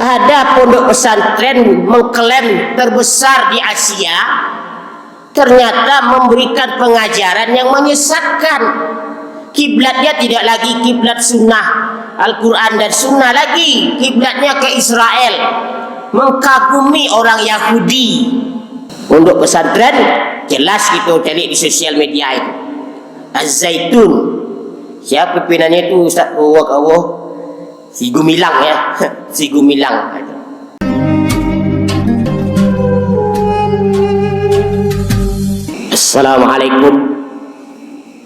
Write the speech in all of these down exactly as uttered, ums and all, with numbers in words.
Ada pondok pesantren mengklaim terbesar di Asia, ternyata memberikan pengajaran yang menyesatkan. Kiblatnya tidak lagi kiblat sunnah, Al-Quran dan sunnah lagi, kiblatnya ke Israel, mengkagumi orang Yahudi. Pondok pesantren, jelas kita cari di sosial media itu. Az-Zaitun. Siapa pimpinannya itu, Ustaz? Oh, Allah. Si Gumilang, ya. Si Gumilang. Assalamualaikum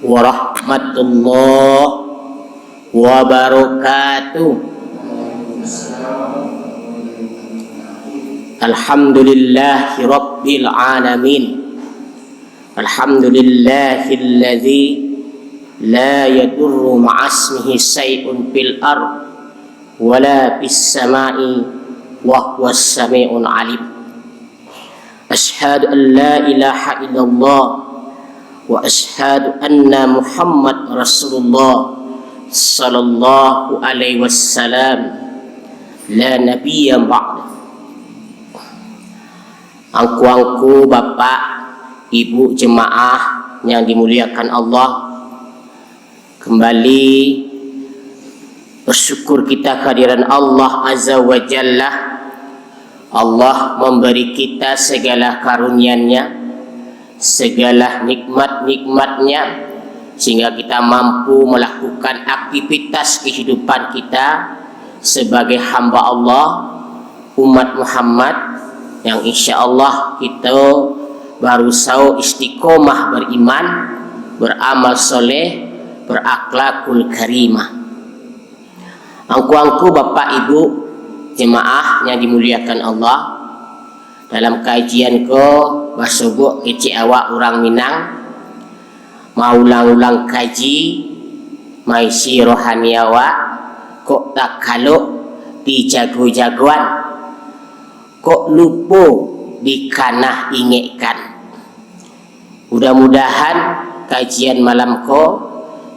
warahmatullahi wabarakatuh. Alhamdulillahi rabbil alamin. Alhamdulillahilladzi la yadurru ma'asmihi syai'un fil ard wala fis sama'i wa huwas sami'un alim. Asyhadu an la ilaha illallah wa asyhadu anna Muhammad Rasulullah sallallahu alaihi wasallam, la nabiyya ba'da. Angku-angku, bapak, ibu, jemaah yang dimuliakan Allah, kembali bersyukur kita kehadiran Allah Azza wa Jalla. Allah memberi kita segala karunia-Nya, segala nikmat-nikmat-Nya, sehingga kita mampu melakukan aktivitas kehidupan kita sebagai hamba Allah, umat Muhammad, yang insya Allah kita barusaho istiqomah beriman, beramal soleh, berakhlakul karimah. Angku-angku, bapak, ibu, jemaah yang dimuliakan Allah, dalam kajian ko basobok kecek awak urang Minang, maulang-ulang kaji, maisi rohani awak, kok takalok dijago-jagoan, kok lupo dikanah ingekkan. Mudah-mudahan kajian malam ko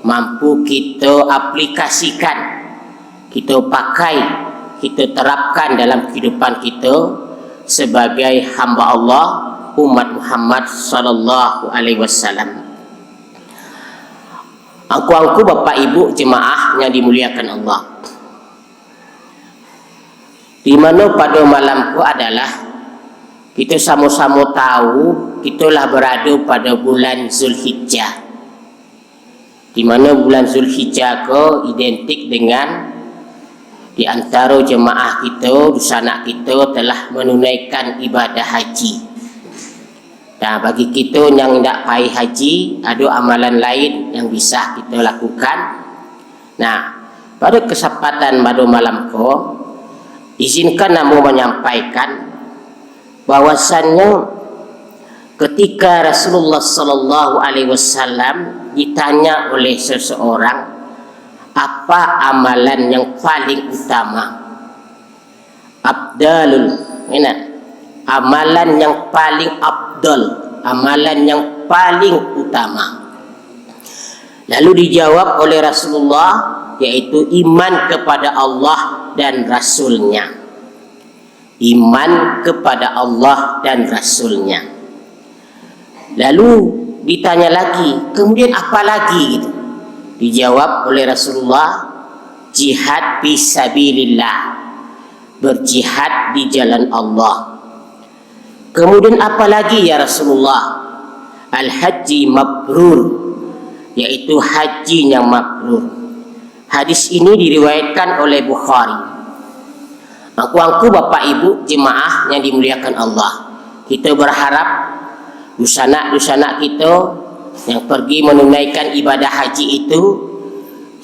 mampu kito aplikasikan, kito pakai, kito terapkan dalam kehidupan kito sebagai hamba Allah, umat Muhammad sallallahu alaihi wasallam. Angku-angku, bapak ibu, jemaah yang dimuliakan Allah. Di mano pado malam ko adalah kito samo-samo tahu, kito lah barado pado bulan Zulhijjah. Di mano bulan Zulhijjah ko identik dengan di antaro jemaah kito, dunsanak kito telah manunaikan ibadah haji. Nah, bagi kito yang indak pai haji, ado amalan lain yang bisa kito lakukan. Nah, pada kesempatan pado malam ko, izinkan ambo manyampaikan bahwasanyo ketika Rasulullah sallallahu alaihi wasallam ditanya oleh seseorang, apa amalan yang paling utama? Afdalul, enak. Amalan yang paling afdal, amalan yang paling utama. Lalu dijawab oleh Rasulullah, yaitu iman kepada Allah dan Rasul-Nya. Iman kepada Allah dan Rasul-Nya. Lalu ditanya lagi, "Kemudian apa lagi?" gitu. Dijawab oleh Rasulullah, "Jihad fisabilillah, berjihad di jalan Allah." "Kemudian apa lagi, ya Rasulullah?" "Al-haji mabrur, yaitu haji yang mabrur." Hadis ini diriwayatkan oleh Bukhari. Angku-angku, bapak ibu, jemaah yang dimuliakan Allah, kita berharap dunsanak-dunsanak kita yang pergi menunaikan ibadah haji itu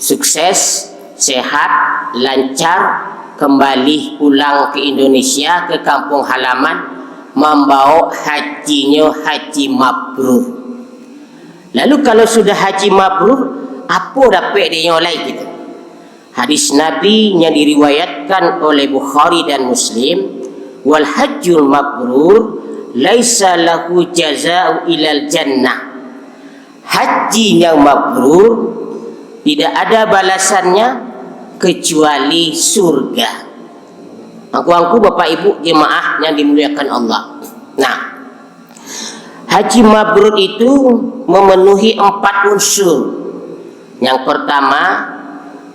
sukses, sehat, lancar, kembali pulang ke Indonesia, ke kampung halaman, mambawa hajinyo haji mabrur. Lalu kalau sudah haji mabrur, apo dapek dek inyo lai gitu? Hadis Nabi yang diriwayatkan oleh Bukhari dan Muslim, "Wal hajjul mabrur laisa lahu jaza'u ilal jannah." Haji yang mabrur tidak ada balasannya kecuali surga. Angku-angku, Bapak Ibu, jemaah yang dimuliakan Allah. Nah, haji mabrur itu memenuhi empat unsur. Yang pertama,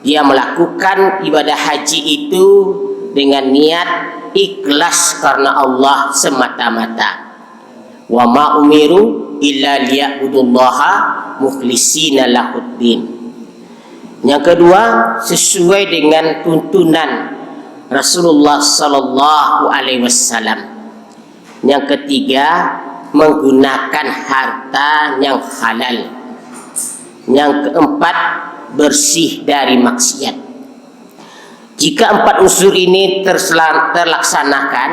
dia melakukan ibadah haji itu dengan niat ikhlas karena Allah semata-mata. "Wa ma umiru illa liya'budullaha mukhlishina lahuddin." Yang kedua, sesuai dengan tuntunan Rasulullah sallallahu alaihi wasallam. Yang ketiga, menggunakan harta yang halal. Yang keempat, bersih dari maksiat. Jika empat unsur ini tersela-, terlaksanakan,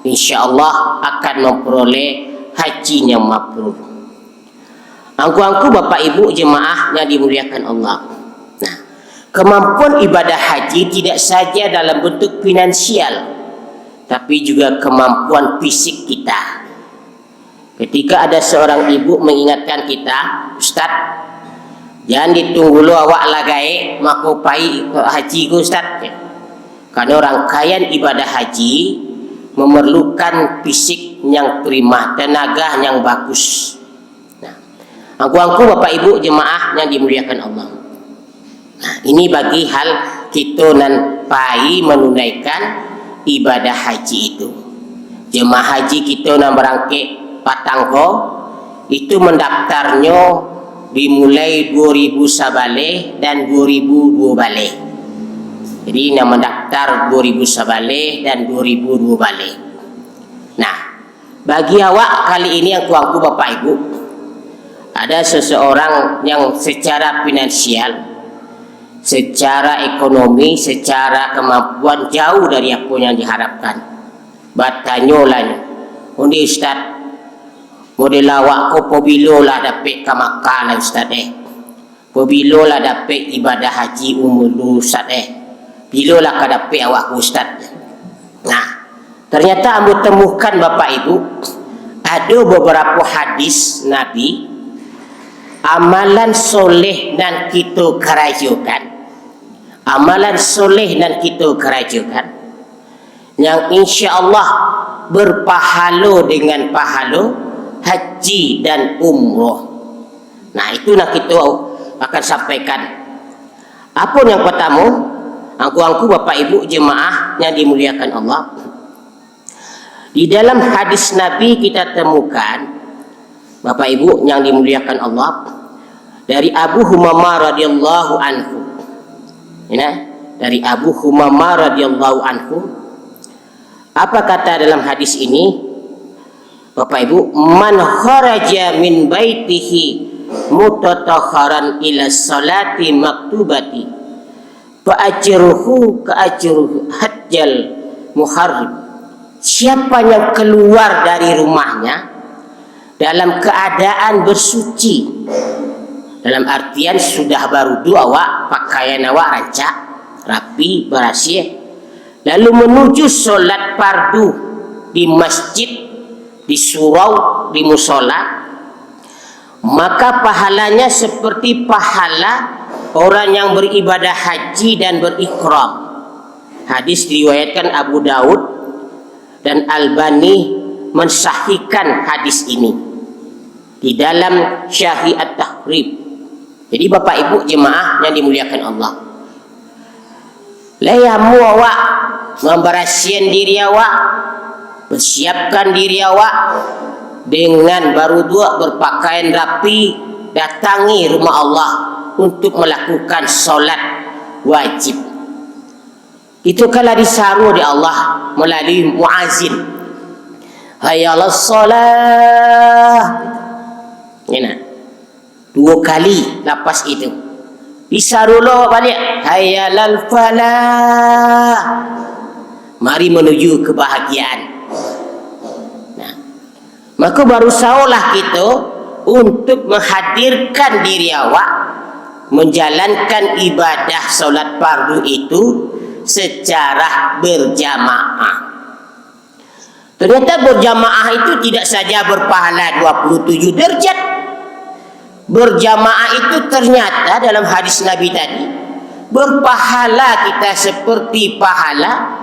insya Allah akan memperoleh haji yang mabrur. Angku-angku, Bapak Ibu, jemaah yang dimuliakan Allah. Nah, kemampuan ibadah haji tidak saja dalam bentuk finansial, tapi juga kemampuan fisik kita. Ketika ada seorang ibu mengingatkan kita, "Ustaz, jan ditunggu lo awak lah gaek, mako pai ka haji ko, Ustaz." Karena rangkaian ibadah haji memerlukan fisik yang prima, tenaga yang bagus. Nah, angku-angku, Bapak Ibu, jemaah yang dimuliakan Allah. Nah, ini bagi hal kito nan pai manunaikan ibadah haji itu. Jemaah haji kito nan barangkek patang ko, itu mandaftarnyo dimulai duo ribu sabaleh dan duo ribu duo baleh. Jadi, nan mandaftar duo ribu sabaleh dan duo ribu duo baleh. Nah, bagi awak kali ini, angku-angku, Bapak Ibu, ada seseorang yang secara finansial, secara ekonomi, secara kemampuan jauh dari apa yang diharapkan. Batanyolah nyo, "Undi Ustaz, model awak ko pabilo lah dapek ka Makkah lah Ustaz eh? Pabilo lah dapek ibadah haji umrah Ustaz eh? Bilo lah ka dapek awak ko Ustaz?" Nah, ternyata ambo temukan, Bapak Ibu, ado babarapo hadis Nabi, amalan soleh nan kito karajokan, amalan soleh nan kito karajokan, yang insya Allah berpahalo dengan pahalo haji dan umroh. Nah, itu nan kito akan sampaikan. Apo yang pertamo, angku-angku, Bapak Ibu, jemaah yang dimuliakan Allah. Di dalam hadis Nabi kita temukan, Bapak Ibu yang dimuliakan Allah, dari Abu Humamah radhiyallahu anhu. Ya, dari Abu Humamah radhiyallahu anhu. Apa kata dalam hadis ini? Bapak Ibu, "Man kharaja min baitihi mutatahharan ila salati maktubati, fa ajruhu ka ajru hajjal muhrim." Siapa yang keluar dari rumahnya dalam keadaan bersuci, dalam artian sudah barudu awak, pakaian awak rancak, rapi, barasiah, lalu menuju solat fardu di masjid, di surau, di musola, maka pahalanya seperti pahala orang yang beribadah haji dan berihram. Hadis diriwayatkan Abu Daud, dan Albani mensahihkan hadis ini di dalam Syarah At-Tahrib. Jadi, Bapak Ibu jemaah yang dimuliakan Allah, lai amuah awak mambarasiahan diri awak, persiapkan diri awak dengan baruduak, berpakaian rapi, datangi rumah Allah untuk melakukan solat wajib. Itu kan lah disaru dek Allah melalui muazin. "Hayya 'alas shalah." Ini nah. Dua kali lapas itu. Disaru lo baliak, "Hayya 'alal falah." Mari menuju kebahagiaan. Nah, maka barusaholah kito untuk menghadirkan diri awak, menjalankan ibadah solat fardu itu secara berjamaah. Ternyata berjamaah itu tidak saja berpahala dua puluh tujuh derajat. Berjamaah itu ternyata dalam hadis Nabi tadi, berpahala kita seperti pahala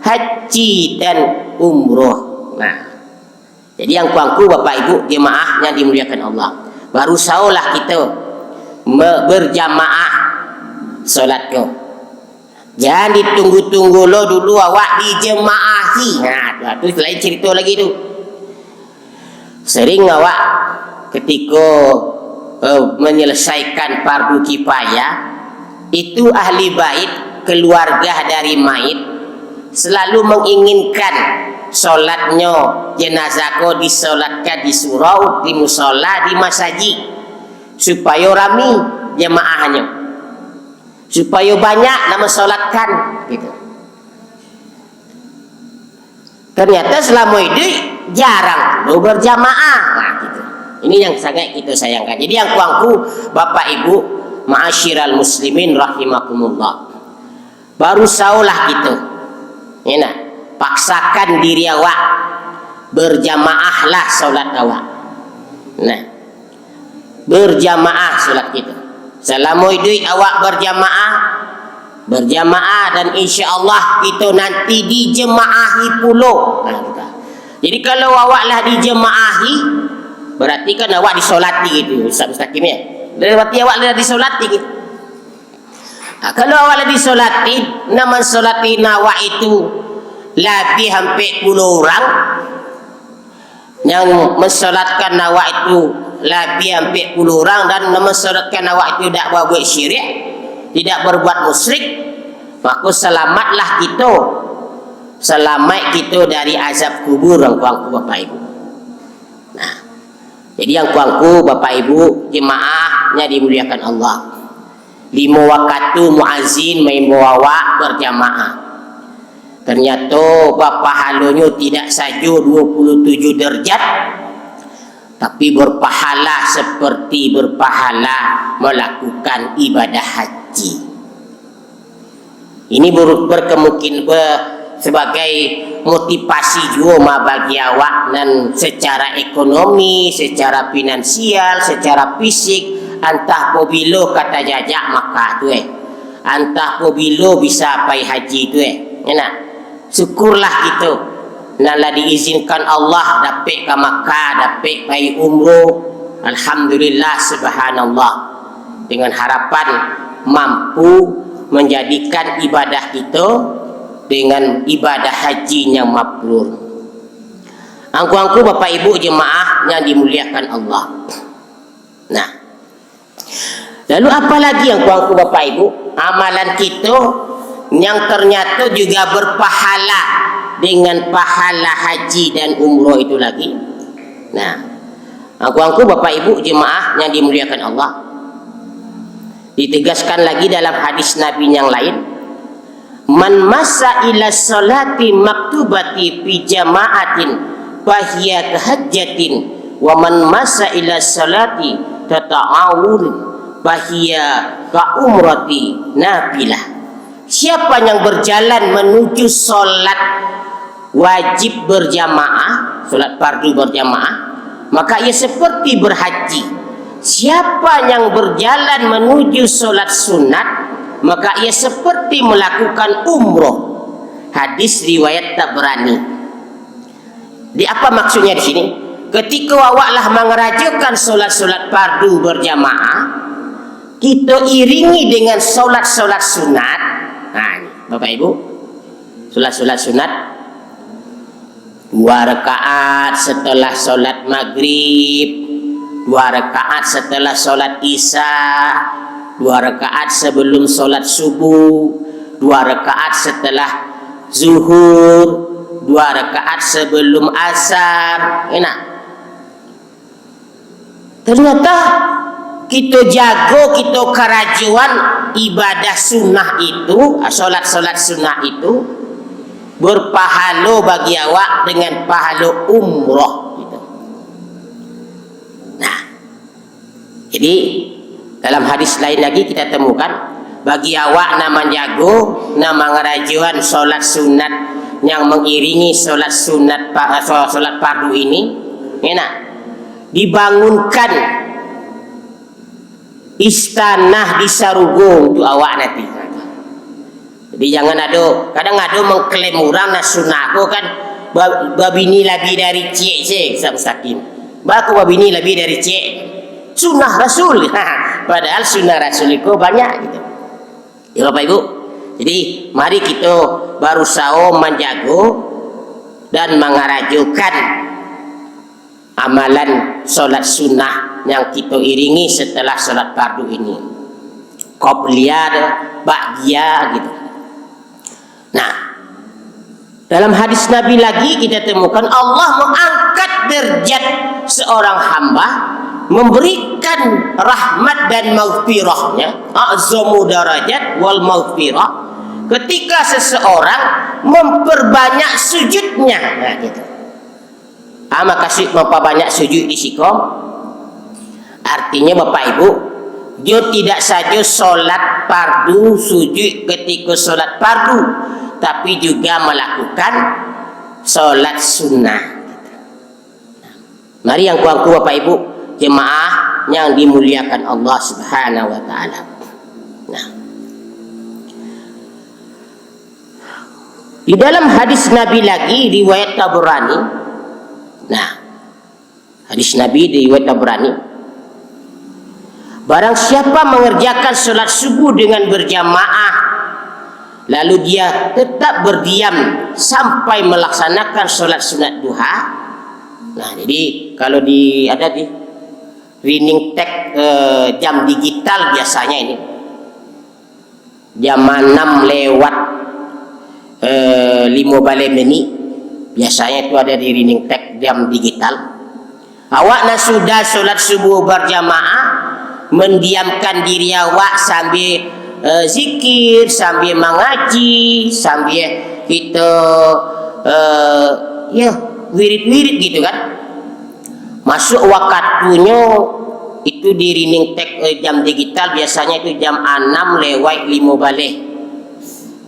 haji dan umroh. Nah, jadi angku-angku, bapak ibu, jemaah yang dimuliakan Allah, barusaholah kita me-, berjamaah solat ko. Jan ditunggu-tunggu lo dulu awak dijamaahi. Nah, tu, tu lain cerita lagi tu. Sering awak ketiko, eh, menyelesaikan fardu kifayah, itu ahli bait, keluarga dari mayit, selalu menginginkan solatnyo, jenazah ko disolatkan di surau, di musola, di masajid, supayo rami jamaahnyo, supayo banyak nan mensolatkan, gitu. Ternyata selama iduik jarang lo berjamaah. Nah, gitu. Ini yang sangat kita sayangkan. Jadi, angku-angku, bapak ibu, ma'asyiral muslimin rahimakumullah, barusaholah kita, ya nak, paksakan diri awak, berjamaahlah solat awak. Nah, berjamaah solat kita. Salamo iduik awak berjamaah, berjamaah, dan insya Allah kita nanti dijamaahi pulo. Nah, gitu. Jadi, kalau awak lah dijamaahi, berarti kan awak disolati gitu, Ustaz Mustaqim, ya. Berarti awak lah disolati gitu. Nah, kalau awak lah disolati, nan mansolati awak itu labiah ampek puluah urang, yang mensolatkan awak itu labiah ampek puluah urang, dan mensolatkan awak itu dak berbuat syirik, tidak berbuat musyrik, maka selamatlah kita, selamat kita dari azab kubur, angku-angku, bapak ibu. Nah, jadi angku-angku, bapak ibu, jemaah yang dimuliakan Allah, limo wakatu muazin maimbau awak berjamaah. Ternyato bapahalonyo tidak sajo dua puluh tujuh derajat, tapi berpahala seperti berpahala melakukan ibadah haji. Ini ber-, berkemungkin be-, sebagai motivasi juo ma bagi awak nan secara ekonomi, secara finansial, secara fisik, antah pabilo ka tajajak Makkah tu, eh. Antah pabilo bisa pai haji tu, eh. Yo nak? Syukurlah kito nan lah diizinkan Allah dapek ka Makkah, dapek pai umroh. Alhamdulillah, subhanallah. Dengan harapan mampu manjadikan ibadah kito dengan ibadah haji yang mabrur. Angku-angku, bapak ibu jemaah yang dimuliakan Allah. Nah, lalu apa lagi, angku-angku, bapak ibu, amalan kito yang ternyato juga berpahala dengan pahala haji dan umroh itu lagi? Nah, angku-angku, bapak ibu jemaah yang dimuliakan Allah, ditegaskan lagi dalam hadis Nabi yang lain, "Man masya ila sholati maktubati fi jama'atin, fahiya kahajjatin, wa man masya ila sholati tatawun, fahiya ka umrati nafilah." Siapa yang berjalan menuju sholat wajib berjamaah, sholat fardu berjamaah, maka ia seperti berhaji. Siapa yang berjalan menuju sholat sunat, maka ia seperti melakukan umroh. Hadis riwayat Tabrani. Di apa maksudnya di sini? Ketika awak lah mangarajokan sholat-sholat fardu berjamaah, kita iringi dengan sholat-sholat sunat. Nah, ini, Bapak Ibu, sholat-sholat sunat, dua rakaat setelah sholat maghrib, dua rakaat setelah sholat isya, dua rakaat sebelum sholat subuh, dua rakaat setelah zuhur, dua rakaat sebelum asar. Enak. Ternyata kito jago, kito karajoan ibadah sunnah itu, sholat-sholat sunnah itu berpahalo bagi awak dengan pahalo umroh, gitu. Nah, jadi dalam hadis lain lagi kita temukan, bagi awak nan manjago, nan mangarajoan sholat sunat yang mengiringi sholat sunat pa-, sholat fardu ini, enak. Dibangunkan istana di sarugo untuk awak nanti. Jadi jangan ado, kadang ado mengklaim urang nah sunnah ko kan, ba-, babini labiah dari ciek se, Ustaz Mustaqim. Baa kok babini labiah dari ciek? Sunnah Rasul. Padahal sunnah Rasul iko banyak gitu. Ya, Bapak Ibu. Jadi, mari kita barusaha manjago dan mangarajokan amalan salat sunnah yang kita iringi setelah salat fardu ini. Qobliyah, ba'diyah gitu. Nah, dalam hadis Nabi lagi kita temukan Allah mengangkat derajat seorang hamba, memberikan rahmat dan maghfirahnya, a'zamu darajat wal maghfirah, ketika seseorang memperbanyak sujudnya. Nah, gitu. Ah, makasuik mampabanyak sujud di siko. Artinyo, Bapak Ibu, jo tidak sajo solat fardu sujud ketika solat fardu, tapi juga melakukan solat sunnah. Mari, angku-angku, Bapak Ibu, jemaah yang dimuliakan Allah Subhanahu wa Ta'ala. Nah, di dalam hadis Nabi lagi, riwayat Tabrani. Nah, hadis Nabi riwayat Tabrani. Barang siapa mengerjakan salat subuh dengan berjamaah, lalu dia tetap berdiam sampai melaksanakan salat sunat duha. Nah, jadi kalau di, ada di running tag, eh, jam digital biasanya ini. Jam anam lewat, eh, limo baleh menit. Biasanya itu ada di running tag jam digital. Awak nan sudah solat subuh berjamaah, mendiamkan diri awak sambil, eh, zikir, sambil mangaji, sambil kita, eh, ya, wirid-wirid gitu kan. Masuk wakatunyo itu di running tag, eh, jam digital, biasanya itu jam anam lewat limo baleh.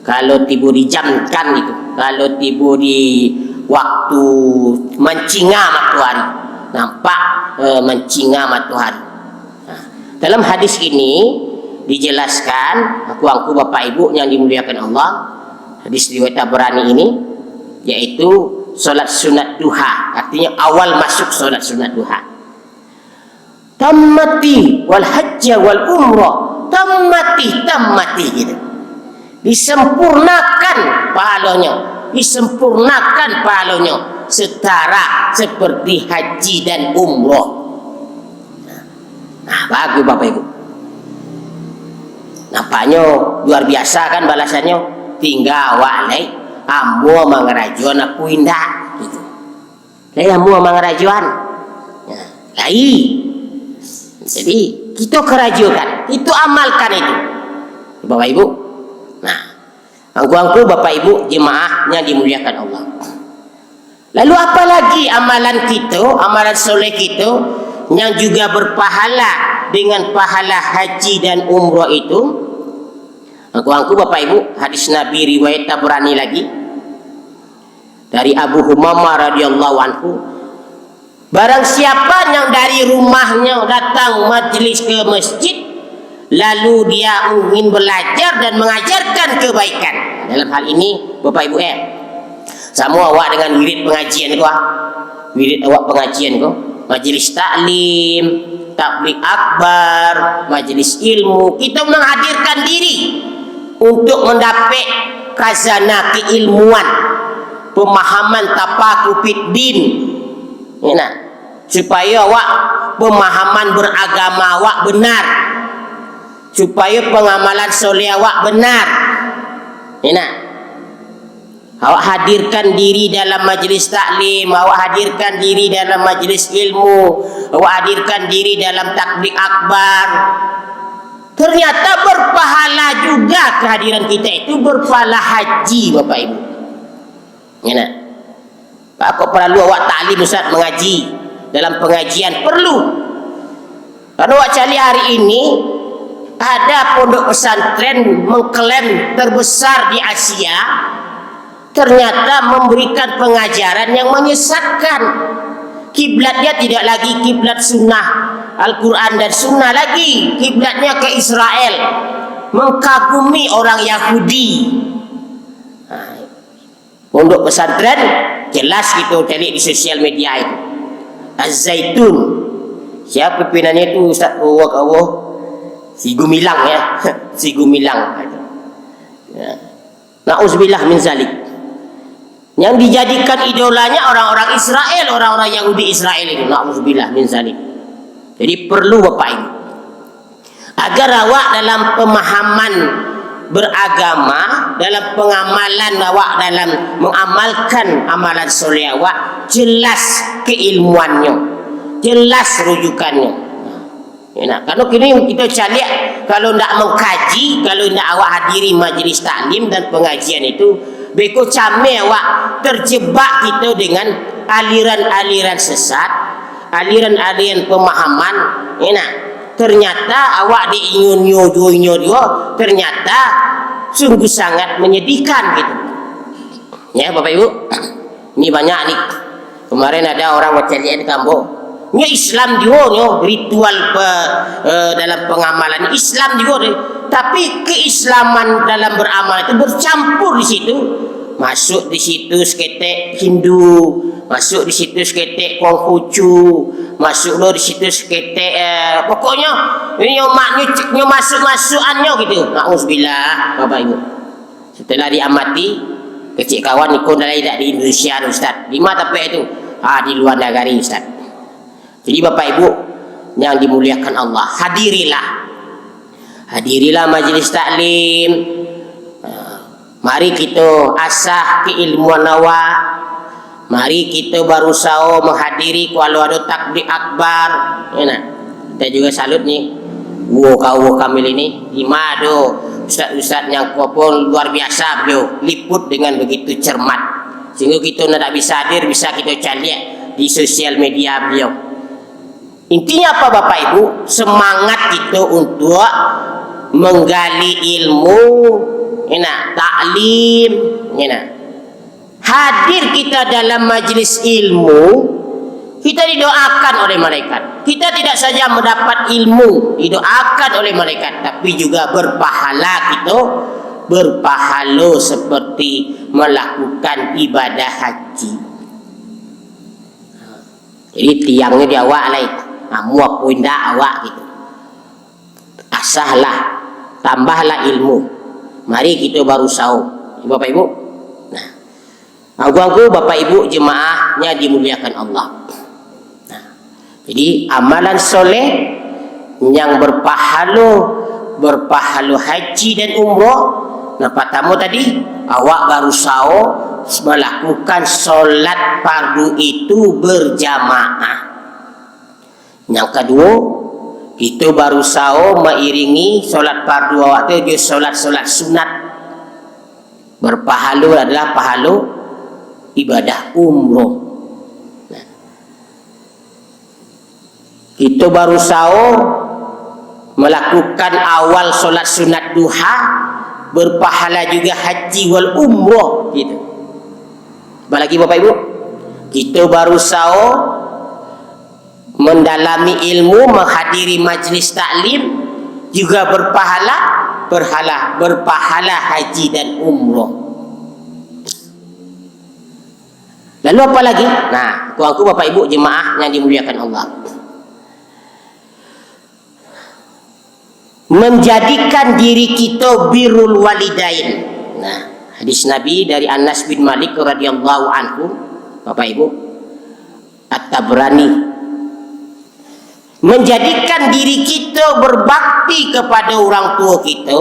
Kalau tibo di jam kan itu, kalau tibo di waktu mancinga matoari, nampak, eh, mancinga matoari. Nah, dalam hadis ini dijelaskan, angku-angku, Bapak Ibu yang dimuliakan Allah, hadis riwayat Tabrani ini, yaitu solat sunat duha, artinya awal masuk solat sunat duha. Tammati wal hajja wal umrah, tammati, tammati gitu. Disempurnakan pahalonyo, disempurnakan pahalonyo setara seperti haji dan umroh. Nah, bagus Bapak Ibu. Nampaknyo luar biasa kan balasannyo. Tingga awak lai, ambo mangarajoan apo indak gitu. Lai ambo mangarajoan. Nah, lai. Jadi, kito karajokan, kito amalkan itu. Bapak Ibu. Nah, angku-angku, Bapak Ibu, jemaah yang dimuliakan Allah. Lalu apalagi amalan kito, amalan soleh kito yang juga berpahala dengan pahala haji dan umroh itu? Angku-angku, Bapak Ibu, hadis Nabi riwayat Tabrani lagi. Dari Abu Humamah radhiyallahu anhu, barang siapa yang dari rumahnya datang majlis ke masjid, lalu dia ingin belajar dan mengajarkan kebaikan. Dalam hal ini, Bapak Ibu, eh, samo awak dengan wirid pengajian ko, ah. Wirid awak pengajian ko, majlis taklim, tablig akbar, majlis ilmu, kita menghadirkan diri untuk mendapat khazanah keilmuan, pemahaman tapaku fid din. Ya, nah. Supaya awak pemahaman beragama awak benar. Supaya pengamalan soleh awak benar. Ya, nah. Awak hadirkan diri dalam majlis taklim, awak hadirkan diri dalam majlis ilmu, awak hadirkan diri dalam tablig akbar. Ternyata berpahala juga kehadiran kita itu, berpahala haji, Bapak Ibu. Ya, nah. Kok perlu awak taklim, Ustaz, mengaji dalam pengajian? Perlu. Karena awak cari hari ini, ada pondok pesantren mengklaim terbesar di Asia, ternyata memberikan pengajaran yang menyesatkan. Kiblatnya tidak lagi kiblat sunnah, Al-Quran dan sunnah lagi. Kiblatnya ke Israel, mengkagumi orang Yahudi. Pondok pesantren, jelas kito caliak di sosial media itu. Az-Zaitun. Siapa pimpinannya itu, Ustaz? Oh, oh, oh. Si Gumilang, ya. Si Gumilang. Ya. Na'udzubillah min zalik. Yang dijadikan idolanya orang-orang Israel, orang-orang Yahudi Israel itu. Na'udzubillah min zalik. Jadi perlu Bapak Ibu. Agar awak dalam pemahaman beragama, dalam pengamalan awak, dalam mengamalkan amalan soleh awak, jelas keilmuannya, jelas rujukannya. Ya, nah, kalau kini kita caliak, kalau ndak mengkaji, kalau ndak awak hadiri majelis taklim dan pengajian itu, beko cameh awak, terjebak kita dengan aliran-aliran sesat, aliran-aliran pemahaman, ya, nah. Ternyata awak diinyo-inyo juo, inyo juo, ternyata sungguh sangat menyedihkan gitu. Ya, Bapak Ibu, ini banyak nih. Kemarin ada orang bacaliak di kampung. Nyo Islam juo nyo, ritual pe-, eh, dalam pengamalan Islam juo deh. Tapi keislaman dalam beramal itu bercampur di situ. Masuk di situ seketek Hindu, masuk di situ seketek Konghucu, masuk lo di situ seketek, eh, pokoknyo, ini nyo mak-, nyo, nyo masuk-masukannya gitu. Nauzubillah, Bapak Ibu. Setelah diamati, kecek kawan, iko dah lai dak di Indonesia tu, Ustaz. Di mana tampek tu? Ah, di luar negeri, Ustaz. Jadi, Bapak Ibu yang dimuliakan Allah, hadirilah. Hadirilah majelis taklim. Ah, mari kita asah keilmuan awak. Mari kita barusaho menghadiri, kalau ada takbir akbar. Ya, nah. Kita juga salut nih. Wo, kau, wo, kami ini. Di mana ada ustaz-ustaz yang apa luar biasa beliau liput dengan begitu cermat. Sehingga kita nak tak bisa hadir, bisa kita caliak di sosial media beliau. Intinya apa, Bapak Ibu? Semangat kita untuk menggali ilmu, enak, taklim, enak. Hadir kita dalam majlis ilmu, kita didoakan oleh malaikat. Kita tidak saja mendapat ilmu, didoakan oleh malaikat, tapi juga berpahala kita, berpahala seperti melakukan ibadah haji. Jadi tiangnyo di awak lai, amuah pun indak awak gitu. Asahlah, tambahlah ilmu. Mari kita barusaho. Bapak Ibu. Nah, angku-angku, Bapak Ibu jemaah yang dimuliakan Allah. Nah, jadi amalan soleh yang berpahalo, berpahalo haji dan umroh. Nah, pertama tadi, awak barusaho melakukan solat fardu itu berjamaah. Yang kaduo, kito barusaho mairingi solat fardu awak tu jo solat-solat sunat. Berpahalo adalah pahalo ibadah umroh. Nah. Kito barusaho melakukan awal solat sunat duha, berpahala juga haji wal umroh, gitu. Apalagi Bapak Ibu, kito barusaho mendalami ilmu, menghadiri majlis taklim, juga berpahala, berhala, berpahala haji dan umroh. Lalu apa lagi? Nah, angku-angku, Bapak Ibu jemaah yang dimuliakan Allah. Menjadikan diri kita birrul walidain. Nah, hadis Nabi dari Anas bin Malik radhiyallahu anhu, Bapak Ibu, At-Tabrani. Menjadikan diri kita berbakti kepada orang tua kita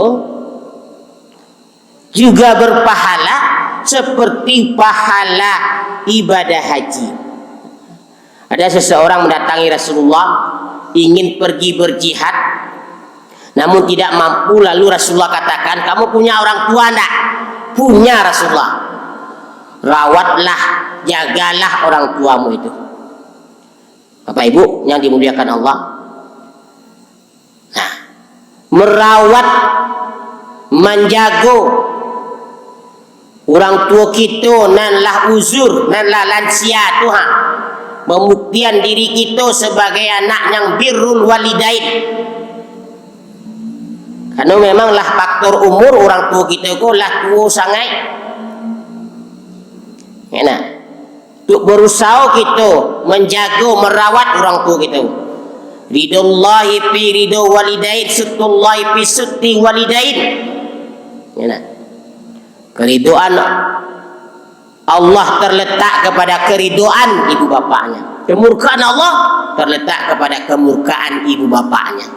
juga berpahala seperti pahala ibadah haji. Ada seseorang mendatangi Rasulullah, ingin pergi berjihad, namun tidak mampu, lalu Rasulullah katakan, "Kamu punya orang tua ndak?" "Punya, Rasulullah." "Rawatlah, jagalah orang tuamu itu." Bapak Ibu yang dimuliakan Allah, nah, merawat, manjago urang tuo kito nan lah uzur, nan lah lansia tu, ha, pambuktian diri kito sabagai anak yang birrul walidain. Karena memang lah faktor umur, urang tuo kito ko lah tuo sangaik. Ya nah. Untuk berusaha kita menjaga, merawat orang tua kita. Ridallahi fi ridha walidain, suktullahi fi sukti walidain. Ya nah. Keridoan Allah terletak kepada keridoan ibu bapaknya. Kemurkaan Allah terletak kepada kemurkaan ibu bapaknya.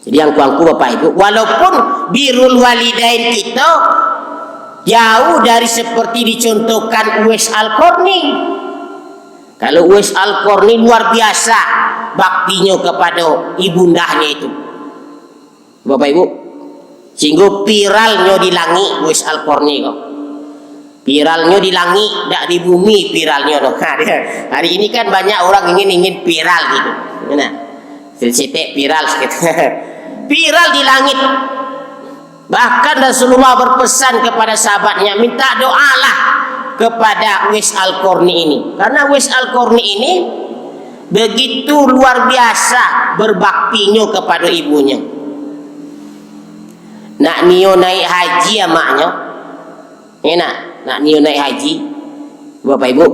Jadi, angku-angku, bapak ibu, walaupun birrul walidain kita jauh dari seperti dicontohkan Uwais Al-Qarni. Kalau Uwais Al-Qarni luar biasa baktinyo kepada ibundanya itu. Bapak ibu, sehingga viralnyo di langik Uwais Al-Qarni ko. Viralnyo di langik, dak di bumi viralnyo tu. Ha, dia. Hari ini kan banyak orang ingin, ingin viral gitu. Nah, setek viral sikit. Viral di langit. Bahkan Rasulullah berpesan kepada sahabatnya, minta doalah kepada Uwais Al-Qarni ini. Karena Uwais Al-Qarni ini begitu luar biasa berbaktinyo kepada ibunya. Nak nio naik haji amaknyo. Eh, nak, nak nio naik haji, bapak ibu.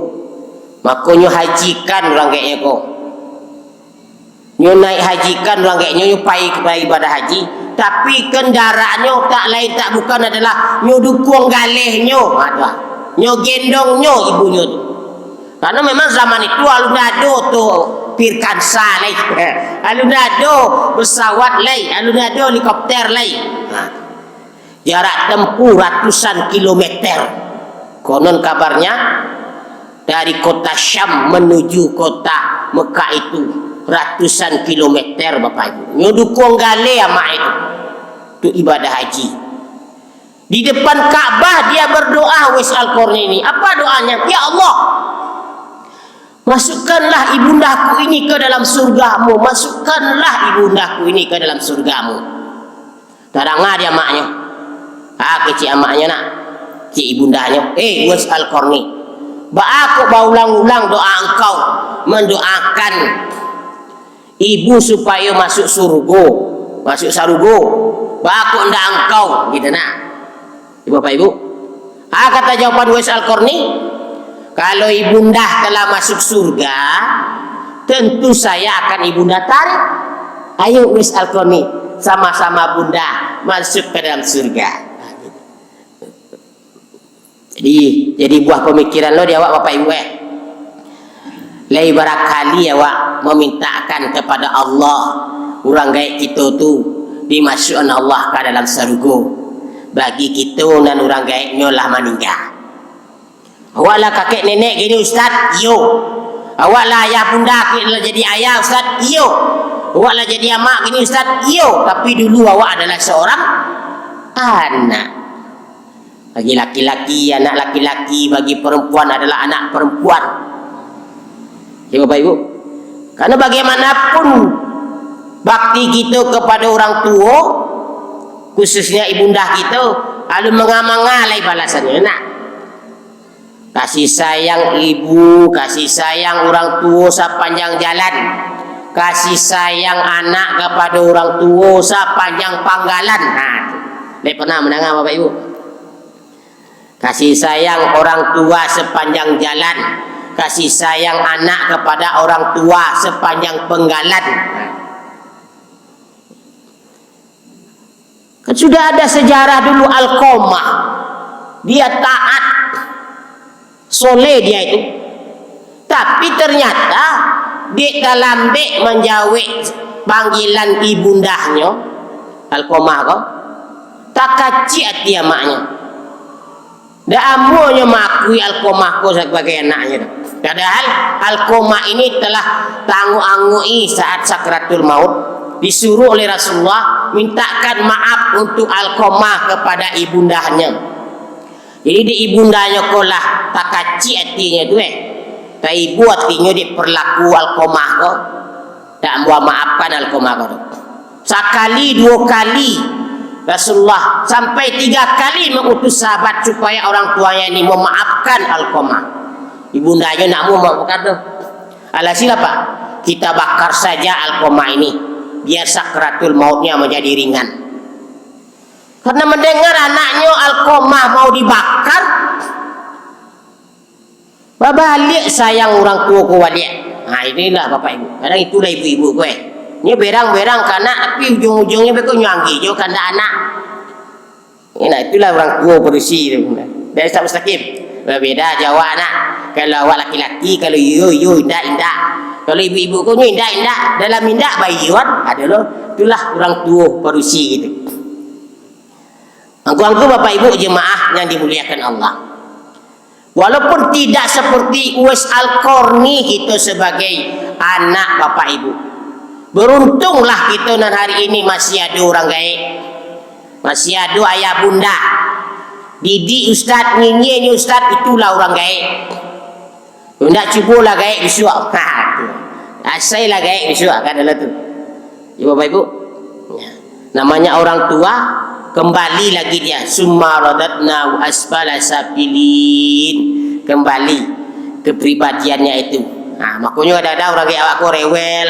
Makonyo hajikan urang gaeknyo ko. Nyo naik hajikan urang gaeknyo, nyo pai ka ibadah haji. Tapi kendaraannyo tak lain tak bukan adalah nyo dukuang galehnyo. Ha, tu ah. Nyo gendongnyo ibunyo tu. Karena memang zaman itu alun ado tu pirkansa lai. Alun ado pesawat lai, alun ado helikopter lai. Ha. Jarak tempuh ratusan kilometer. Konon kabarnya, dari kota Syam menuju kota Mekah itu ratusan kilometer, Bapak Ibu. Nyo dukuang galeh amak itu untuk ibadah haji. Di depan Ka'bah dia berdoa, Uwais Al-Qarni ini. Apa doanya? "Ya Allah, masukkanlah ibundaku ini ke dalam surgamu. Masukkanlah ibundaku ini ke dalam surgamu." Tadanga di amaknyo. Ah, kecek amaknyo nak. Kecek ibundanyo. "Eh, Uwais Al-Qarni. Baa kok baulang-ulang doa engkau mendoakan ibu supayo masuk surugo, masuk sarugo? Baa kok ndak engkau?" Gitu nah. Ibu Bapak Ibu. Ah, kata jawaban Uwais Al-Qarni, "Kalau ibunda telah masuk surga, tentu saya akan ibunda tarik. Ayo Uwais Al-Qarni, sama-sama bunda masuk ke dalam surga." Jadi, jadi buah pemikiran lo di awak Bapak Ibu eh. Lai barakali awak mamintakan kepada Allah, urang gaek kito tu dimasuakan Allah ka dalam sarugo. Bagi kito nan urang gaeknyo lah maningga. Awak lah kakek nenek kini, Ustaz? Iyo. Awak lah ayah bunda kini, lah jadi ayah, Ustaz? Iyo. Awak lah jadi amak kini, Ustaz? Iyo. Tapi dulu awak adalah seorang anak. Bagi laki-laki, anak laki-laki, bagi perempuan adalah anak perempuan. Ya, Bapak Ibu. Karena bagaimanapun bakti kito kepada orang tuo, khususnya ibunda kito, alun manga-manga lai balasannyo, nak. Kasih sayang ibu, kasih sayang urang tuo sapanjang jalan. Kasih sayang anak kapado urang tuo sapanjang panggalan. Nah, tu. Dek pernah mandanga, Bapak Ibu? Kasih sayang orang tua sapanjang jalan. Kasih sayang anak kepada orang tua sapanjang panggalan. Nah. Kan sudah ada sejarah dulu Alqamah. Dia taat, soleh dia itu. Tapi ternyata, dek talambek manjawek panggilan ibundahnyo, Alqamah ko, takacik ati amaknyo. Ndak amuahnyo maakui Alqamah ko sabagai anaknyo tu. Padahal Alqamah ini telah taanguak-anguak-i saat sakaratul maut, disuruh oleh Rasulullah mintakan maaf untuk Alqamah kepada ibundahnyo. Jadi, dek ibundahnyo ko lah takacik atinyo tu, eh. Taibo atinyo dek parlaku Alqamah ko. Dak ambo maafkan Alqamah ko tu. Sakali, duo kali, Rasulullah sampai tiga kali mengutus sahabat supaya orang tuanya ini memaafkan Alqamah. Ibundanyo ndak mau memaafkan tu. Alhasil apa? Kita bakar saja Alqamah ini, biar sakaratul mautnya menjadi ringan. Karena mendengar anaknyo Alqamah mau dibakar, Babaliak sayang urang tuo ko baliak. Ha, inilah Bapak Ibu. Kadang itulah ibu-ibu ko, eh. Nyo berang-berang ka anak, tapi ujung-ujungnyo beko nyo anggi jo kandak anak. Nah, itulah urang tuo padusi tu. Dari Ustaz Mustaqim. Babeda jo awak, nak. Kalau awak laki-laki, kalau iyo, iyo, indak, indak. Kalau ibu-ibu ko nyo indak, indak. Dalam indak, baiyoan, ado lo. Itulah urang tuo padusi gitu. Angku-angku, Bapak Ibu, jemaah yang dimuliakan Allah. Walaupun tidak seperti Uwais Al-Qarni, kita sebagai anak Bapak Ibu, beruntunglah kita nan hari ini masih ada orang gaek. Masih ada ayah bunda. Didik ustaz, nyinyir ustaz, itulah orang gaek. Ndak cubolah gaek bisuak. Ha, tu. Asailah gaek bisuak, kan adalah tu. Ibu Bapak Ibu. Ya. Namanya orang tua, kembali lagi dia. Summa radadnahu asfala safilin. Kembali kepribadiannya itu. Ha, makonyo kadang-kadang orang gaek awak ko rewel,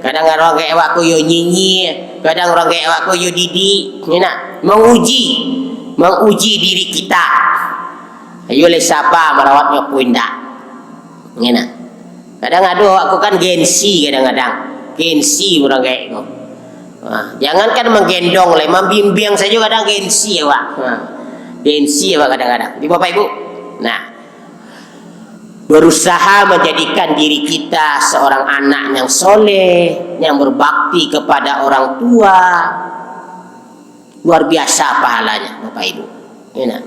kadang orang gaek awak ko yo nyinyir, kadang orang gaek awak ko yo didik. Ni nak menguji, menguji diri kita. Ayo lai saba marawatnyo ko indak. Ngena. Kadang ado awak ko kan gengsi kadang-kadang. Gengsi urang gaek ko. Ha, jangankan manggendong lai, mambimbiang sajo kadang gengsi awak. Ha, gengsi awak kadang-kadang. Di Bapak Ibu. Nah, berusaha menjadikan diri kita seorang anak yang soleh, yang berbakti kepada orang tua. Luar biasa pahalanya, Bapak Ibu. Ngena.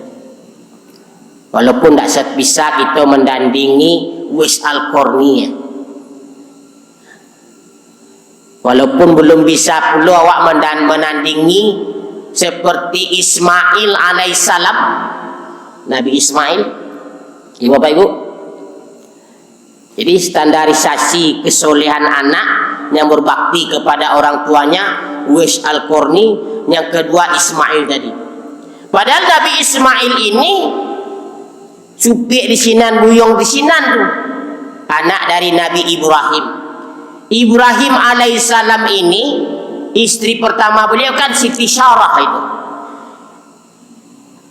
Walaupun ndak se-, bisa kita mendandingi Uwais Al-Qarni, ya. Walaupun belum bisa pulo awak mendan-, menandingi seperti Ismail alaihissalam, Nabi Ismail, ibu Bapak Ibu. Jadi, standarisasi kesolehan anak yang berbakti kepada orang tuanya, Uwais Al-Qarni, yang kedua Ismail tadi. Padahal Nabi Ismail ini supiak di sinan, buyuang di sinan tu. Anak dari Nabi Ibrahim. Ibrahim alaihissalam ini, istri pertama beliau kan Siti Sarah itu.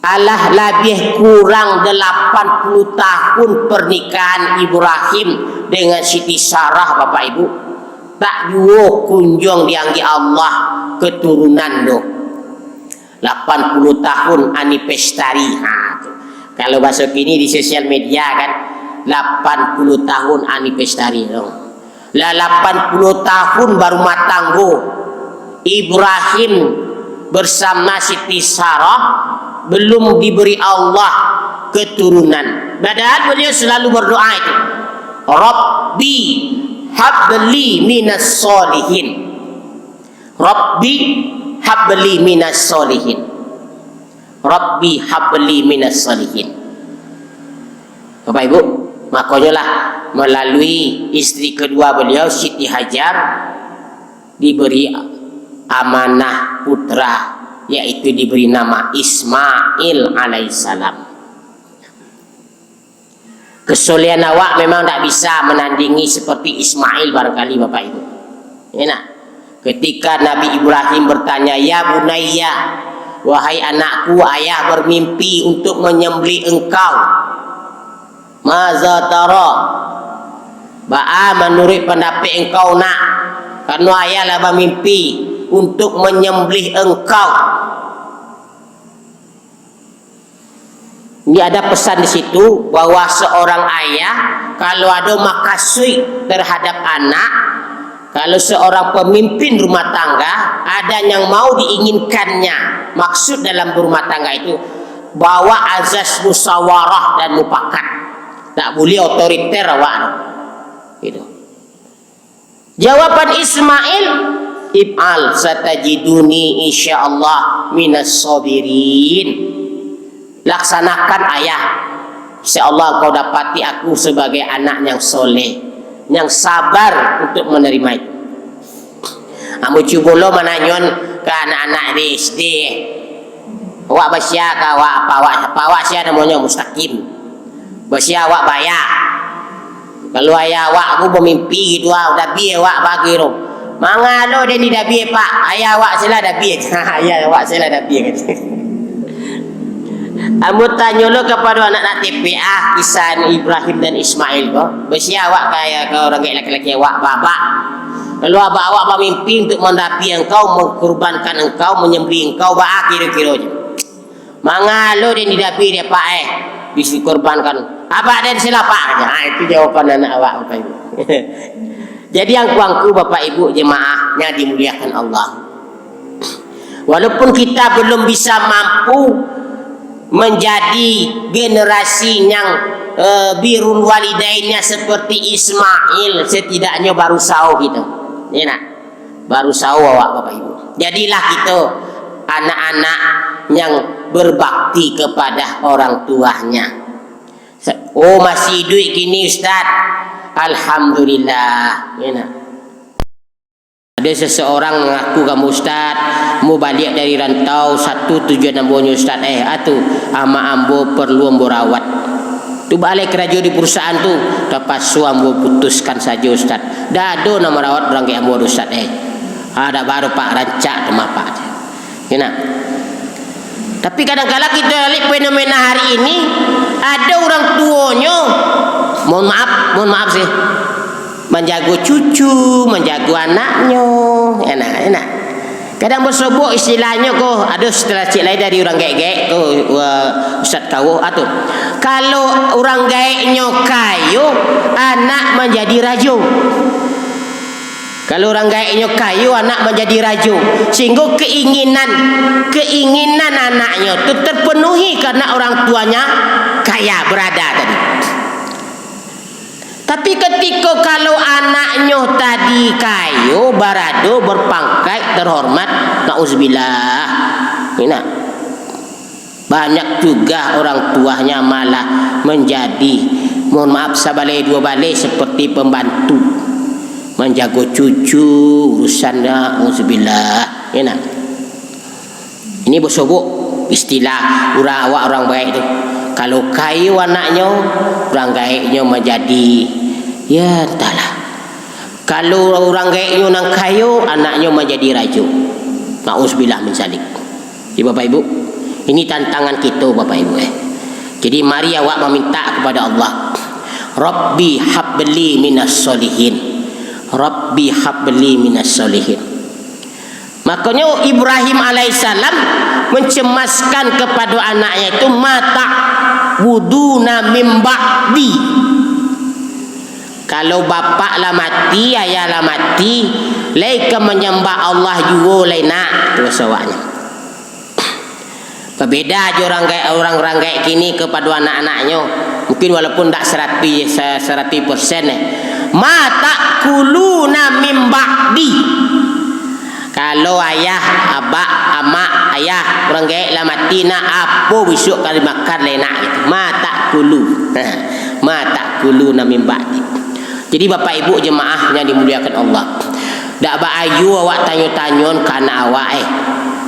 Alah labiah kurang delapan puluh tahun pernikahan Ibrahim dengan Siti Sarah, Bapak Ibu. Tak juo kunjuang dianggik Allah keturunan tu. Lapan puluh tahun anniversary. Ha, tu. Kalau bahaso kini di sosial media kan, lapan puluh tahun anniversary tu. Lah lapan puluh tahun barumah tanggo, Ibrahim bersama Siti Sarah belum diberi Allah keturunan. Padahal beliau selalu berdoa itu, "Rabbi habli minas solihin." "Rabbi habli minas solihin." "Rabbi habli minas solihin." Bapak Ibu, makonyolah melalui istri kedua beliau, Siti Hajar, diberi amanah putra, yaitu diberi nama Ismail alaihissalam. Kesolehan awak memang ndak bisa menandingi seperti Ismail barangkali, Bapak Ibu. Ya nak? Ketika Nabi Ibrahim bertanya, "Ya bunayya, wahai anakku, ayah bermimpi untuk menyembelih engkau. Maza tara? Baa manuruik pandapek engkau, nak? Karena ayah lah bamimpi untuk menyembelih engkau." Ini ada pesan di situ bahwa seorang ayah, kalau ada makasuik terhadap anak, kalau seorang pemimpin rumah tangga, ada yang mau diinginkannya, maksud dalam berumah tangga itu, bawa azas musawarah dan mupakat. Tak boleh otoriter awak tu. Gitu. Jawaban Ismail, "If'al satajiduni insyaallah minas sabirin." Laksanakan, Ayah. Insya Allah engkau dapati aku sebagai anak yang soleh, yang sabar untuk menerima itu. Ambo cubo lo mananyoan ka anak-anak di S D. Awak basia ka awak, apa awak, apa awak sia namonyo Mustaqim. Basia awak baya. Kalau ayah awak ko bamimpi gitu ah, dabie awak pagi tu. Manga lo den didabie, Pak? Ayah awak sela dabie. Ayah awak sela dabie, kata. Ambo tanyo lo kapado anak-anak T P A, kisah Ibrahim dan Ismail ko. Bisi awak kaya ka urang gaek laki-laki awak, abak-abak. Lalu abak-abak bamimpi untuak mandabi angkau, mengkurbankan angkau, menyembelih angkau, baa kiro-kiro je. Mangalo den didabi dek apak eh, dikurbankan. Abak den silapak aja. Ha, itu jawaban anak awak, Bapak Ibu. Jadi angku-angku, Bapak Ibu, jemaah yang dimuliakan Allah. Walaupun kita belum bisa mampu menjadi generasi yang, eh, birrul walidainnya seperti Ismail, setidaknya barusaha kita. Ya nak? Barusaha awak, Bapak Ibu. Jadilah kita anak-anak yang berbakti kepada orang tuanya. Sa-, "Oh, masih hidup kini, Ustaz." Alhamdulillah. Ya nak? Ada seseorang mengaku kamu, "Ustaz, mau baliak dari rantau, satu tujuan ambo nyo, Ustaz, eh, atu, amak ambo perlu ambo rawat. Tu balai karajo di perusahaan tu, tapaso ambo putuskan sajo, Ustaz. Dak ado nan marawat urang gaek ambo tu, Ustaz, eh." Ah, dak baa, Pak, rancak tu mah, Pak. Ya nak? Tapi kadang-kala kita lihat fenomena hari ini, ada orang tuonyo, mohon maaf, mohon maaf sih, manjago cucu, manjago anaknyo, enak, enak. Kadang basobok istilahnyo ko, ada istilah cik lain dari urang gaek-gaek ko, wa-, Ustaz Kawo, ah, tu. Kalau urang gaeknyo kayo, anak manjadi rajo. Kalau urang gaeknyo kayo, anak manjadi rajo. Sehingga keinginan, keinginan anaknyo tu terpenuhi karena orang tuanya kaya, berada tadi. Tapi ketika kalau anaknyo tadi kayo, barado, berpangkat, terhormat, nauzubillah. Ini nak. Banyak juga orang tuanya malah menjadi, mohon maaf, sabalai dua balai seperti pembantu. Manjago cucu, urusan, nauzubillah. Ya nak? Ini basobok istilah urang awak, urang gaek tu. Kalau kayo anaknyo, urang gaeknyo manjadi, ya, entahlah. Kalau urang gaeknyo nan kayo, anaknyo manjadi rajo. Nauzubillah min zalik. Jadi, Bapak Ibu, ini tantangan kita, Bapak Ibu, eh. Jadi, mari awak maminta kepada Allah. "Rabbi habli minas solihin. Rabbi habli minas solihin." Makanya Ibrahim alaihissalam mencemaskan kepada anaknya itu, "Mata buduna mim ba'di." Kalau bapak lah mati, ayah lah mati, lai ka manyambah Allah juo lai nak, tu bahaso awaknyo. Babeda jo urang gaek, urang-urang gaek kini kapado anak-anaknyo. Mungkin walaupun dak saratuih, sa-, saratuih persen, eh. "Ma ta'kuluna mim ba'di." Kalau ayah, abak, amak, ayah, urang gaek lah mati nak, apo bisuak ka dimakan lai nak gitu. "Ma ta'kulu." "Ma ta'kuluna mim ba'di." Jadi, Bapak Ibu jemaah yang dimuliakan Allah, dak baayo awak tanyo-tanyoan ka anak awak, eh.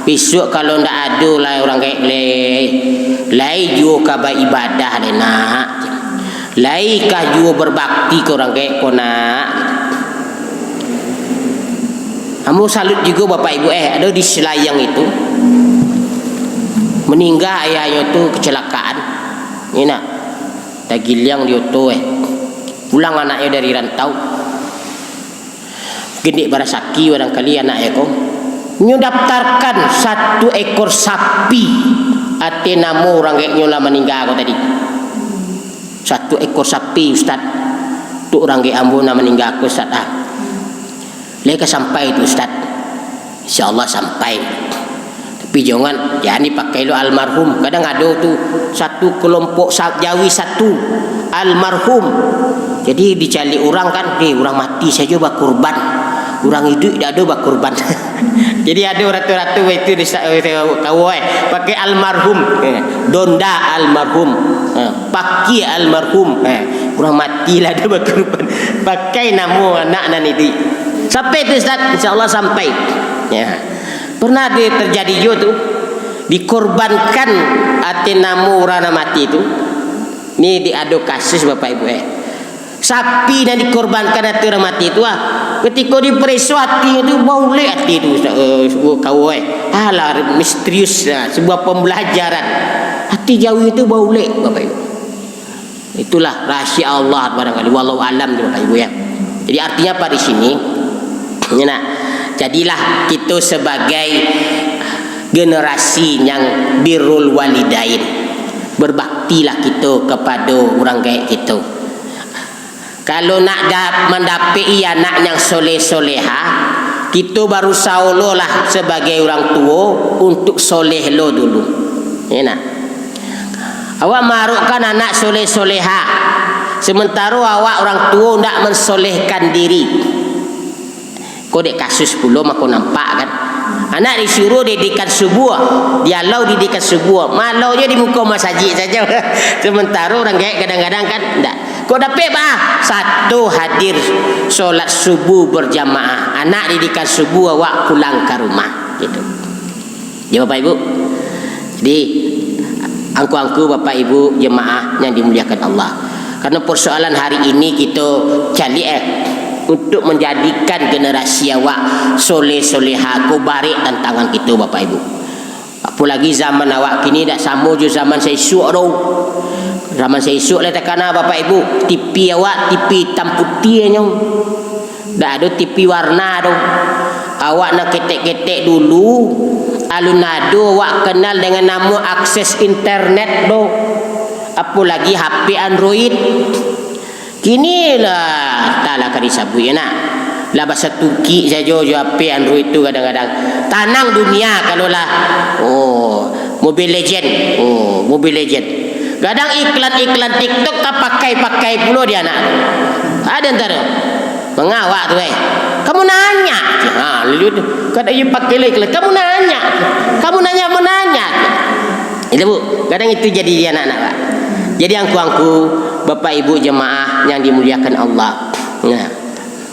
Bisuak kalau ndak ado lai urang gaek lai, lai juo ka baibadah lai nak. Lai ka juo berbakti ka urang gaek ko nak. Ambo salut jugo Bapak Ibu, eh, ado di Selayang itu, maningga ayahnyo tu kecelakaan. Ini nak, tagiliang di oto, eh. Pulang anaknyo dari rantau. Gendik barasaki barangkali anaknyo ko. Nyo daftarkan satu ekor sapi, ateh namo urang gaeknyo lah maningga ko tadi. Satu ekor sapi, Ustaz. Tu urang gaek ambo nan maningga ko, Ustaz, ah. Lai ka sampai tu, Ustaz. Insya Allah sampai. Tapi jangan, jan dipakai lo almarhum. Kadang ado tu satu kelompok sa-, jawi satu, almarhum. Jadi dicaliak urang kan, "Eh, urang mati sajo bakurban. Urang iduik dak ado bakurban." Jadi ado ratu-ratu itu di sa-, eh, kawo, eh, pakai almarhum. Eh, donda almarhum. Eh, pakia almarhum. Eh, urang mati lah ado bakurban. Pakai namo anak nan iduik. Sampai tu, Ustaz? Insya Allah sampai. Ya. Pernah di-, terjadi juo tu, dikorbankan ateh namo urang nan mati tu. Ni di ado kasus, Bapak Ibu, eh. Sapi nan dikorbankan ateh urang mati tu, ah. Ketiko dipareso atinyo tu, baulek ati tu, Ustaz, eh, kawo, eh. Alah, misterius, ah, sebuah pembelajaran. Hati jawi tu baulek, Bapak Ibu. Itulah rahasia Allah barangkali. Wallahu alam tu, Bapak Ibu, ya. Jadi, artinya apa di sini? Ya, nak. Jadilah kita sebagai generasi yang birrul walidain. Berbaktilah kita kepada orang gaek kita. Kalau nak da-, mandapek-i anak yang soleh-soleha, kito barusaho lo lah sebagai urang tuo untuk soleh lo dulu. Ya, nak. Awak maarokkan anak soleh-soleha, sementaro awak urang tuo ndak mensolehkan diri. Ko dek kasus pulo mako nampak, kan. Anak disuruh didikan subuah, dialau didikan subuah, malaunyo di muko masajik sajo. Sementaro urang gaek kadang-kadang, kan, ndak. Kok dapek, bah? Sato hadir solat subuh berjamaah, anak didikan subuh, awak pulang ka rumah, gitu. Ya, Bapak Ibu. Jadi, angku-angku, Bapak Ibu, jemaah yang dimuliakan Allah. Karena persoalan hari ini kita caliak, eh, untuk menjadikan generasi awak soleh-soleha ko barek tantangan kita, Bapak Ibu. Apolagi zaman awak kini dak samo jo zaman saisuak tu. Zaman saisuak lah takana, Bapak Ibu, T V awak, T V itam putiahnyo. Dak ado T V warna tu. Awak nan ketek-ketek dulu, alun ado awak kenal dengan namo akses internet tu. Apolagi H P Android. Kini lah, tak lah ka disabuik, ya, nak. Lah basatungkik sajo jo H P Android tu kadang-kadang. Tanang dunia kalau lah, oh, Mobile Legend. Oh, Mobile Legend. Kadang iklan-iklan TikTok tapakai-pakai pulo di anak. Ada ntar tu. Manga awak tu, eh. Kamu nanya. Ha, lalu tu. Kada iyo pakai lagi. Kamu nanya. Kamu nanya, mau nanya. Itu, Bu. Kadang itu jadi di anak-anak, Pak. Jadi angku-angku, Bapak Ibu jemaah yang dimuliakan Allah. Nah,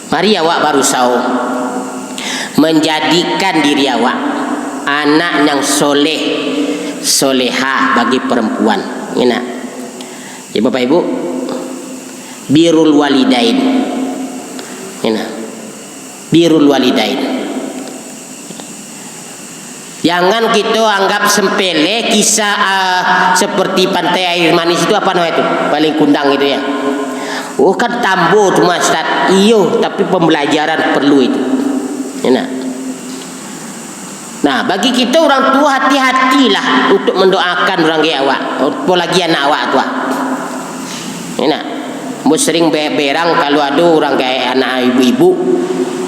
mari awak barusaho menjadikan diri awak anak yang soleh, soleha bagi perempuan. Nah, ya, Bapak Ibu, birrul walidain. Nah, birrul walidain. Jangan kita anggap sepele kisah, ah, seperti Pantai Air Manis itu, apa namanya itu? Paling kundang itu, ya. Oh, kan tambo tu, Mas Ustaz. Iyo, tapi pembelajaran perlu itu. Ya, nah. Nah, bagi kita orang tua, hati-hatilah untuk mendoakan orang gaek awak, apalagi anak awak tu, ah. Enak. Mun sering be-, berang, kalau ado urang gaek anak ibu-ibu,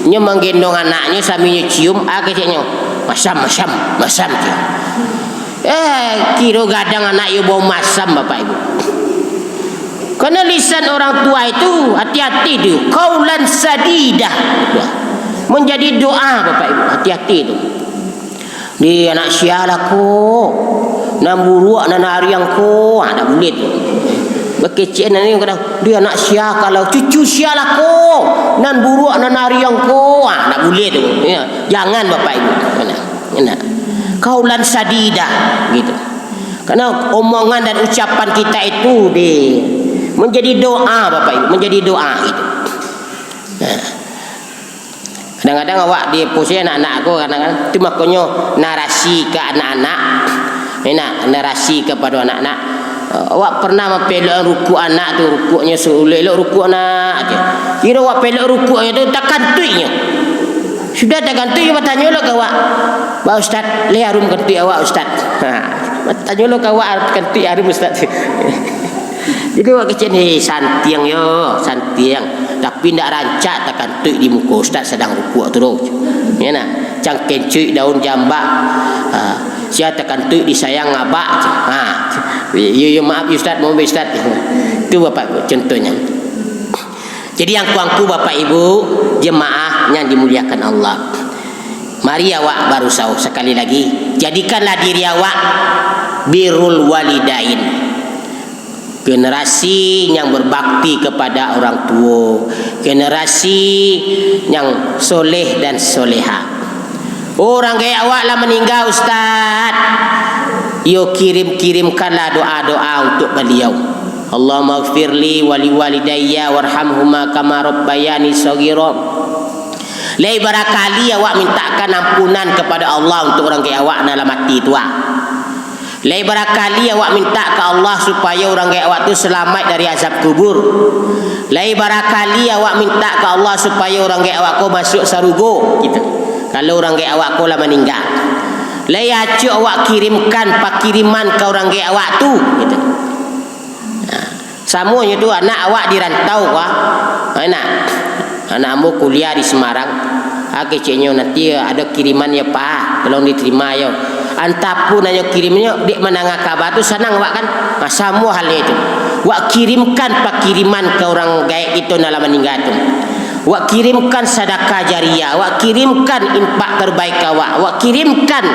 nyo manggendong anaknyo sambil nyo cium, ah, keceknyo, "Masam, masam, masam," cium. Eh, kiro gadang anak iyo bau masam, Bapak Ibu. Karena lisan orang tua itu, hati-hati tu, qaulan sadida. Menjadi doa, Bapak Ibu, hati-hati tu. Di anak sia lah ko, nan buruak nan ariang ko, ha, ndak buliah tu. Bakecek nan ni kadang, di anak sia kalau cucu sia lah ko, nan buruak nan ariang ko, ha, ndak buliah tu. Ya, jangan Bapak Ibu. Nah, nah. Qaulan sadida, gitu. Karena omongan dan ucapan kita itu di, menjadi doa, Bapak Ibu, menjadi doa, gitu. Nah. Kadang-kadang awak di posisi anak-anak ko, kadang-kadang tu makonyo narasi ka anak-anak. Enak, narasi kapado anak-anak. Awak pernah mampelok rukuk anak tu, rukuknyo su-, elok-elok rukuk anak tu. Kiro awak pelok rukuknyo tu, takantuiknyo. Sudah takantuik, batanyo lo ka awak, "Ba Ustaz, lai arum kantuik awak, Ustaz?" Ha, batanyo lo ka awak, "Kantuik arum, Ustaz?" Jadi awak kecek ni, "Santiang yo, santiang." Tapi ndak rancak takantuik di muko ustaz sadang rukuk tu doh. Ya nah, cangkencuik daun jambak. Ha, sia takantuik disayang abak. Ha, yo, yo, maaf yo ustaz, mohon ustaz. Tu bapak contohnya. Jadi angku-angku bapak ibu jemaah yang dimuliakan Allah. Mari awak barusaho sekali lagi. Jadikanlah diri awak birrul walidain. Generasi yang berbakti kepada orang tua, generasi yang soleh dan soleha. Orang gaek awak lah meninggal, Ustaz. Yo kirim-kirimkanlah doa-doa untuk beliau. Allahumma gfirli wali walidayya warhamhuma kama rabbayani shaghira. Lai barakali awak mintakan ampunan kepada Allah untuk orang gaek awak nan lah mati tu, ah. Lai barakali awak mintak ka Allah supayo urang gaek awak tu salamaik dari azab kubur. Lai barakali awak mintak ka Allah supayo urang gaek awak ko masuak sarugo, gitu. Kalau urang gaek awak ko lah maningga. Lai acok awak kirimkan pakiriman ka urang gaek awak tu, gitu. Nah, samonyo tu anak awak di rantau ko, ah. Anak, anak ambo kuliah di Semarang. Ah, keceknyo nanti ado kiriman yo, Pak, tolong diterima yo. Antapun anyo kirimnyo, dek mandanga kaba tu sanang awak kan? Nah, samo halnyo itu. Wak kirimkan pakiriman ka urang gaek kito nan lah maningga tu. Wak kirimkan sadakah jariah, wak kirimkan infak terbaik awak, wak kirimkan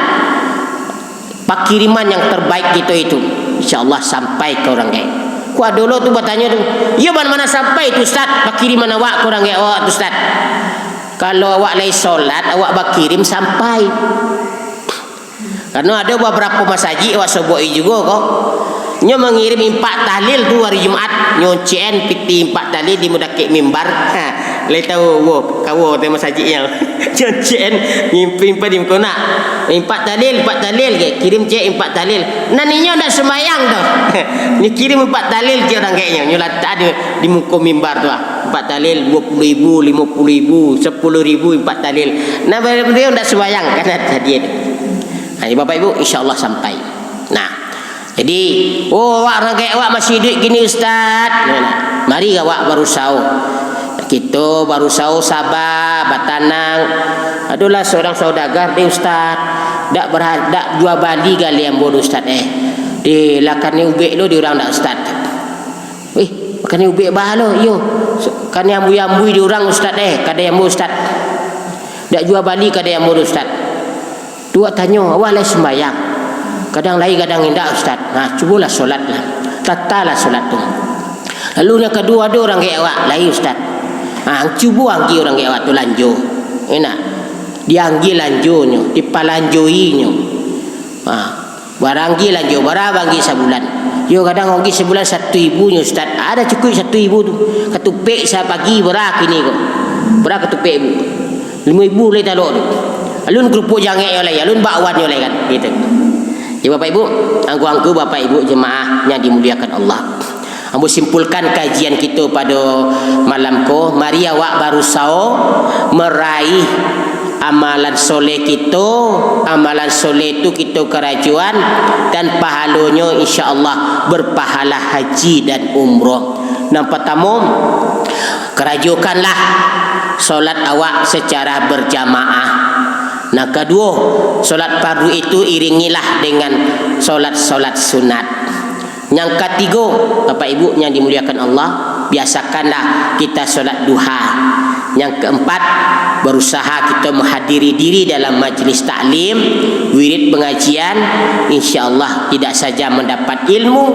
pakiriman yang terbaik kito itu, insya Allah sampai ka urang gaek. Ko ado lo tu batanyo tu, "Iyo, ma nan sampai tu, Ustaz, pakiriman awak ka urang gaek awak tu, Ustaz?" Kalau awak lai solat, awak bakirim sampai. Karano ado babarapo masajik awak sobok i jugo ko. Nyo mangirim infak tahlil tu hari Jumaat, nyo C N pitih infak tahlil di mudakek mimbar. Ha, lai tahu, wo, kawo tu masajiknyo. Nyo C N, nyimpan di muko nak. Infak tahlil, infak tahlil, ke, kirim cek infak tahlil. Nan inyo ndak sumbayang tu. Nyo kirim infak tahlil cek urang gaeknyo, nyo latak di, di muko mimbar tu ah. Infak tahlil dua puluh ribu, lima puluh ribu, sepuluh ribu infak tahlil. Nah, baliau ndak sumbayang, karano tadi tu. Nah, Bapak Ibu, insya Allah sampai. Nah, jadi, "Oh, awak, urang gaek awak masih iduik kini, Ustaz." Mari awak barusaho. Kito barusaho saba, batanang. Adolah seorang saudagar, deh, Ustaz. Dak berha-, dak jua bali gali ambo, deh, Ustaz, eh. Deh, lah kanai ubek lo di urang dak, Ustaz. "Wih, kanai ubek ba lo?" "Iyo. Kanai ambui-ambui di urang, Ustaz, eh. Kadai ambo, Ustaz. Dak jua bali kadai ambo, deh, Ustaz." Tu awak tanyo, "Awak lai sumbayang?" "Kadang lai, kadang indak, Ustaz." "Nah, cubolah solatlah. Tatalah solat tu." Lalu yang kaduo, ado urang gaek awak, "Lai, Ustaz." "Ah, cubo anggi urang gaek awak tu lanjo." Enak. Dianggi lanjonyo, dipalanjoinyo. Ah, baranggi lanjo, bara banggi sabulan. Yo, kadang anggi sabulan satu ribu nyo, Ustaz. Ado cukuik satu ribu tu. Katupek sapagi bara kini ko. Bara katupek, Bu? Limo ribu lai talok tu. Alun kerupuk jangeknyo lai, alun bakwanyo lai kan, gitu. Jadi, Bapak Ibu, angku-angku, Bapak Ibu jemaah yang dimuliakan Allah. Ambo simpulkan kajian kito pado malam ko, mari awak barusaho maraih amalan soleh kito, amalan soleh tu kito karajoan, dan pahalonyo insya Allah berpahala haji dan umroh. Nan partamo, karajokanlah solat awak secara berjamaah. Nan kaduo, solat fardu itu iringilah dengan solat-solat sunat. Yang katigo, Bapak Ibu yang dimuliakan Allah, biasakanlah kita solat duha. Yang keempat, berusaha kita menghadiri diri dalam majlis taklim, wirid pengajian, insya Allah tidak saja mendapat ilmu,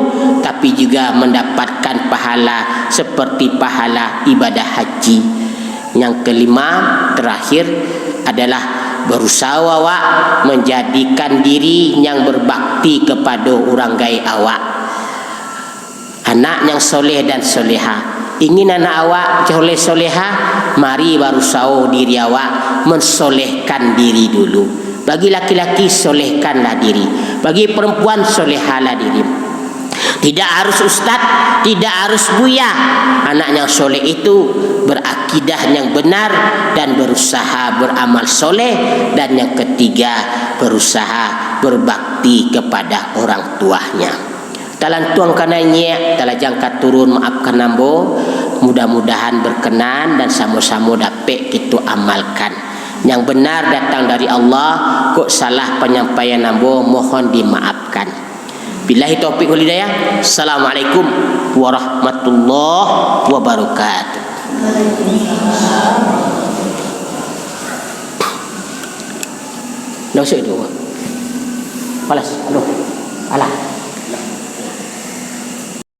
tapi juga mendapatkan pahala seperti pahala ibadah haji. Yang kelima, terakhir, adalah berusaha awak menjadikan diri yang berbakti kepada urang gaek awak. Anak yang soleh dan soleha. Ingin anak awak soleh soleha, mari barusaho diri awak mensolehkan diri dulu. Bagi laki-laki, solehkanlah diri. Bagi perempuan, solehalah diri. Tidak harus ustaz, tidak harus buya. Anak yang soleh itu berakidah yang benar dan berusaha beramal soleh. Dan yang ketiga, berusaha berbakti kepada orang tuanya. Talantuang ka naiak, talajang ka turun, maafkan ambo. Mudah-mudahan berkenan dan samo-samo dapek kito amalkan. Yang benar datang dari Allah, kok salah penyampaian ambo, mohon dimaafkan. Billahi taufik wal hidayah. Assalamualaikum warahmatullahi wabarakatuh. Ndak usah itu. Palas. Aduh. Alah.